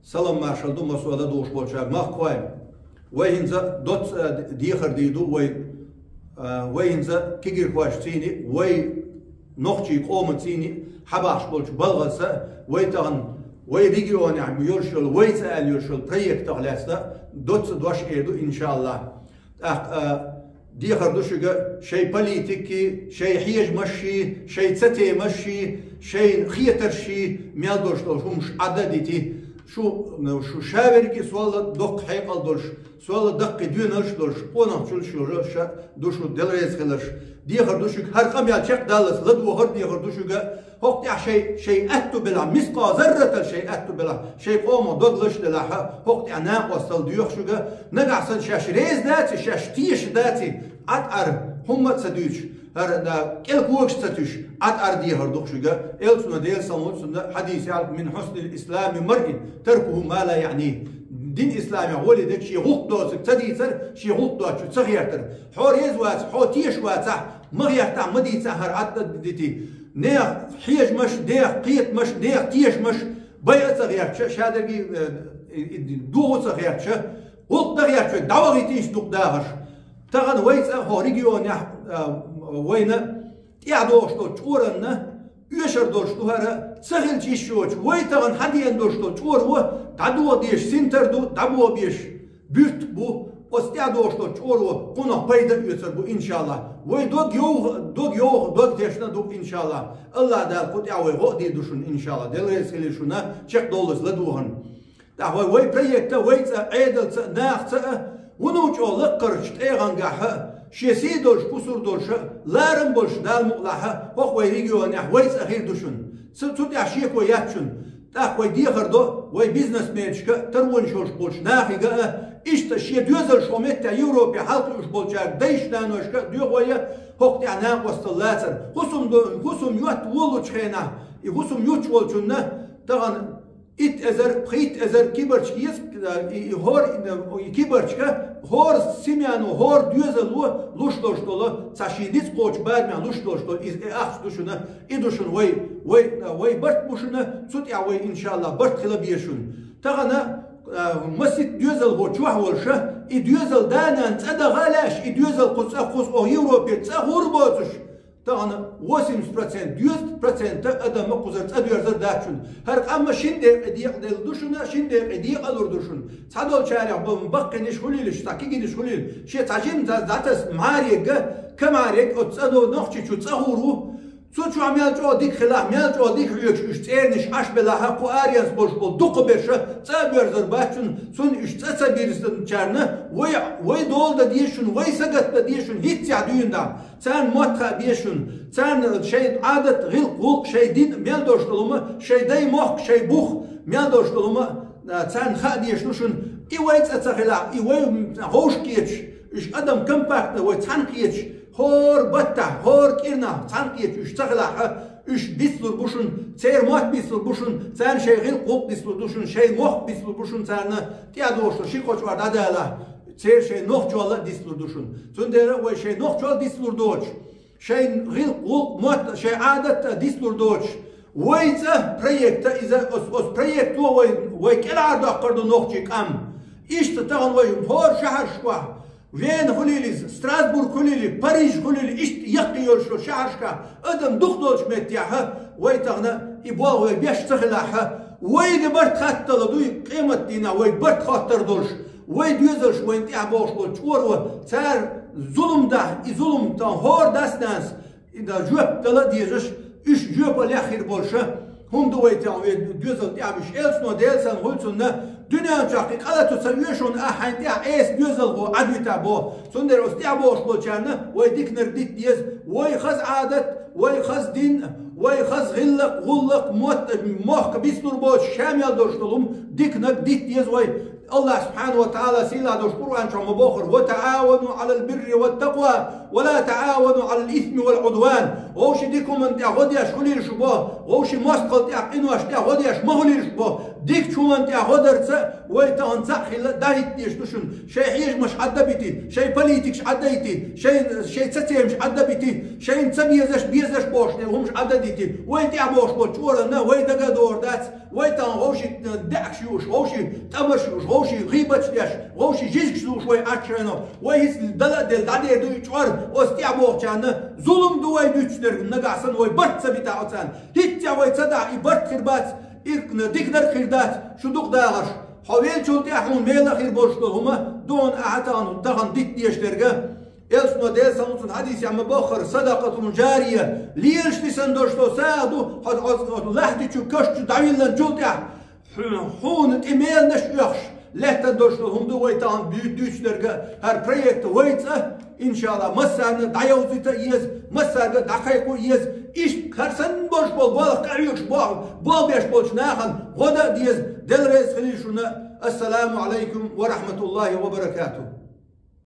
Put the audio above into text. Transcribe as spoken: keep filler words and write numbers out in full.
Салам-маршал ду массо а ладувгӀаш болчарга, махкахой. Вай хӀинца доцца, э, дехар дийр ду вай, э, вай хӀинца кегирхошцеи, вай нохчий къомацеи хьабахьаш болча балхаца, вай тахан, вай регионехь йолаш йола, вай цӀа аьлла йолаш йола проектах лаьцна доцца дош эр ду, иншааллахӀ. ТӀаккха, а, дехар ду шуьга шоай политикеи, шоай хьежамаши, шоай цатемаши, шоай хетарши, мел долаш дола хӀумаш Ӏадда а дити. Шу, шу шаверги а сол а доккха хьекъал долаш, сол а даккхий доьналлаш долаш, къонахчаллаш йолаш ду шу, Дела реза хилараш. Дехар ду шуьга хӀара къамел чекхдаллалца ладувгӀар дехар ду шуьга, хӀокху тӀехь шоай, шоай аьтту белахь, мискъал зарратал шоай аьтту белахь, шоай къомах дог лазаш делахь, хӀокху тӀехь накъостал доьху шуьга, нагахь санна шаьш реза даций, шаьш теша даций, Ӏад ара, хӀумма а ца дуьйцуш, хӀара, да, кӀел когаш ца туьйсуш, Ӏад ара дехар ду шуьга, элчано, Делан салам хуьлда цунна, хьадис яьлла: «Мин хьуснил ислами маръи таркуху ма ла яъни». Дин исламехь гӀоле дерг шен гӀуллакх доцург ца дийцар, шен гӀуллакх доцучух ца гӀертар. Хьо реза вац, хьо теша вацахь, ма гӀертахь, ма дийцахь, хӀара Ӏад а дити. Нехан хьежамаш, нехан кхетамаш, нехан тешамаш байа а ца гӀерташ, шадерриге, э, и, и, дохо а ца гӀерташ, гӀуллакх дан гӀерташ, дӀавахийта иштта дукха дахарш. Тахан вай цӀа хӀокху регионехь, э, вайна тӀаьхьа догӀуш долчу чкъоранна оьшур долуш ду хӀара, ца хилча йиш йоцуш, вай тахан хьадеана долуш долу чкъоро дӀадоха дезаш синтар ду, дӀабоха безаш буьртиг бу, оцу тӀаьхьа догӀуш долчу чкъоро кхунах пайда а оьцур бу, иншааллахӀ. Вай дог йовха, дог йовха, дог тешна а ду, иншааллахӀ. АллахӀ Дала кху тӀехь вай гӀо а дийр ду шуна, иншааллахӀ. Дела реза хилийла шуна чекхдоллалц ладугӀарна. ТӀаккха вай, вай проекта, вай цӀа, Ӏедалца, нахаца а, вуно чӀогӀа лаккхарчу тӀегӀангахь а, шен сий долуш, пусар долуш а, ларам болуш Дала мукъалахь а, хӀокху вай регионехь вай цӀа хир ду шуна. Цу, цу тӀехь шеко яц шуна. ТӀаккха вай дехар до вай бизнесменашка а, таронаш йолуш болчу нахега а, иштта шен доьзалш хӀокху меттехь Европе хьалакхуьуш болчаьрга, дайшка, наношка а доьху вай, хӀокху тӀехь накъосталла лацар. ХӀусам до-, хӀусам йотта воллучу хенахь, и хӀусам юттуш волчунна тахана итт эзар, пхийтта эзар кибарчка еза, и, и хӀора, и кибарчка, хӀора семьяно, хӀора доьзало луш долуш долу, цхьа шен ницкъ кхочу барамехь луш долуш долу, иза и ахча ду шуна, и ду шуна вай, вай, вай барт бу шуна, цу тӀехь вай, иншааллахӀ, барт хила беза шуна. Тахана, а, масийтта доьзалхо чохь волуш а, и доьзал да-нана цӀа даха а лаьаш, и доьзал кху цӀа, кхуза оха Европе цӀа гӀур боцуш, тахана восемьдесят процент, дезткъа процент адам кхузара цӀа доьрзур дац шуна. ХӀара къам шина декъе декъаделла ду шуна, шина декъе декъалур ду шуна. Цхьадолчарех баккхийнаш хуьлийла, цхьа кегийнаш хуьлийла, шен цхьа жима дӀатаса мӀарега, ка мӀарега оцу цӀа до Нохчийчу цӀа гӀур ву. Цу чохь мел чӀогӀа дика хилахь, мел чӀогӀа дика хьоьгуш уьш цӀерниш Ӏаш белахь, кху аренца болуш болу дукхахберш а цӀа а боьрзур бац шуна, цунна уьш цӀа ца бирзинчарна, вай, вай дола дан деза шуна, вай сагатдан деза шуна, хӀинццехь дуьйна дӀа. Царна мотт хаа беза шуна, царна шайн Ӏадат, гӀиллакх, гӀуллакх, шайн дин мел долуш долу хӀума, шайн дай мохк, шайн бух мел долуш долу хӀума, а, царна хаа дезаш ду шуна. И вай цӀа ца хилахь, и вай вовшах кхеташ, уьш адам компактно вай цхьаьна кхеташ, хӀора баттахь, хӀора кӀирнахь цхьаьна кхеташ уьш ца хилахь, уьш бицлур бу шуна, церан мотт бицлур бу шуна, царна шайн гӀиллакх, гӀуллакх дицлур ду шуна, шайн мохк бицлур бу шуна, царна тӀаьхьа догӀуш ши-кхо чкъор дӀадалахь, церан шайн нохчалла а дицлур ду шуна. Цундела вай шайн нохчалла дицлур доцуш, шайн гӀиллакх, гӀуллакх, мотт, шайн Ӏадат а дицлур доцуш, вай цӀа проекта иза, оцу, оцу проекто вай, вай кӀелхьардоккхур ду нохчийн къам. Иштта тахана вай хӀора шахьаршкахь, Вена хуьлийла иза, Страсбург хуьлийла, Париж хуьлийла, иштта яккхий йолуш йолу шахьаршкахь адам дукха долчу меттехь, вай тахана и болх вай беш ца хилахь, вайга барт хаттала дуй, къематдийнахь вайга барт хоттар долуш, вай доьзалш вайна тӀехь бохуш болчу чкъоро, цара зулам дахь, и зулам тан хӀора дас-нанас, и да жоп дала а дезаш, уьш жоьпаллех хир болуша, хӀунда вай тӀехь вен доьзал тӀехь уьш элцано Делан салам хуьлу цунна, дуьнен чохь кхин къа латто ца оьшу хьуна, ахь хьайн тӀехь эса доьзалхо Ӏадвита боху. Цундела оцу тӀехь бохуш болчарна вай диканарг дита деза, вай хаза Ӏадат, вай хаза дин, вай хаза гӀиллакх, гӀуллакх, мотт, мохк бицлур боцуш, ша мел долуш долу хӀума диканарг дита деза вай. АллахӀ субхьанаху ва тагӀала сийлахь долуш Къуръан чохь ма бохура: «Ва таӀавану Ӏалал бирри ват такъва, ва ла таӀавану Ӏалал исми вал Ӏудван». Вовшийн дика хӀуманна тӀехь гӀо деш хуьлийла шу бо, вовшийн мостагӀалла тӀехь, къиношна тӀехь гӀо деш ма хуьлийла шу бо. Дикачу хӀуман тӀехь гӀо дарца вай тахана цхьаъ хилла дӀахӀиттадеш ду шуна. Шайн хьежамаш Ӏадда бити, шайн политикаш Ӏадда йити, шайн, шайн цацемаш Ӏадда бити, шайна ца безаш, безаш бохуш дерг хӀумаш Ӏадда дити. Вай тӀехь бохуш болчу чкъуранна вай дага а догӀур дац, вай тахана вовшийн даьӀахкаш юуш, вовшийн тӀамаш юуш, вовшийн гӀийбаташ деш, вовшийн жижигаш луш вай Ӏачу шайно. Вай хӀинца дала а делла дӀадер ду и чкъор, оцу тӀехь бохучарна зулам ду вай дуьтуш дерг, нагахь санна вай барт ца бита оцарна. ХӀинццехь вай ца дахь, и барт хир бац, и диканарг хир дац, шу дукха дахарш. Хьо веллачул тӀаьхьа хьуна мела хир болуш долу хӀума, дуьхьал ахьа тахана, тахана дитта дезаш дерг. Элчано Делан салам цунна хьадисехь ма боххара, садакъатун жария, лелаш дисина долуш долу сагӀа ду, хьо, хьо, хьо лаьттачу каш чу дӀавиллинчул тӀаьхьа, хьуна, хьуна тӀе меланаш оьхуш, лаьттина долуш долу хӀума ду вай тахана дуьйцу, дуьйцуш дерг, хӀара проект вай цӀа, иншалла, массарна дӀайовзийта а еза, массаьрга дӀакхайкхо а еза, иштта хӀара санна болуш болу болх къахьоьгуш бо-, болх беш болчу нахана гӀо дан а деза, Дела реза хилийла шуна. Ассаламу Ӏалайкум ва рахьматуллахӀи ва баракатухӀ.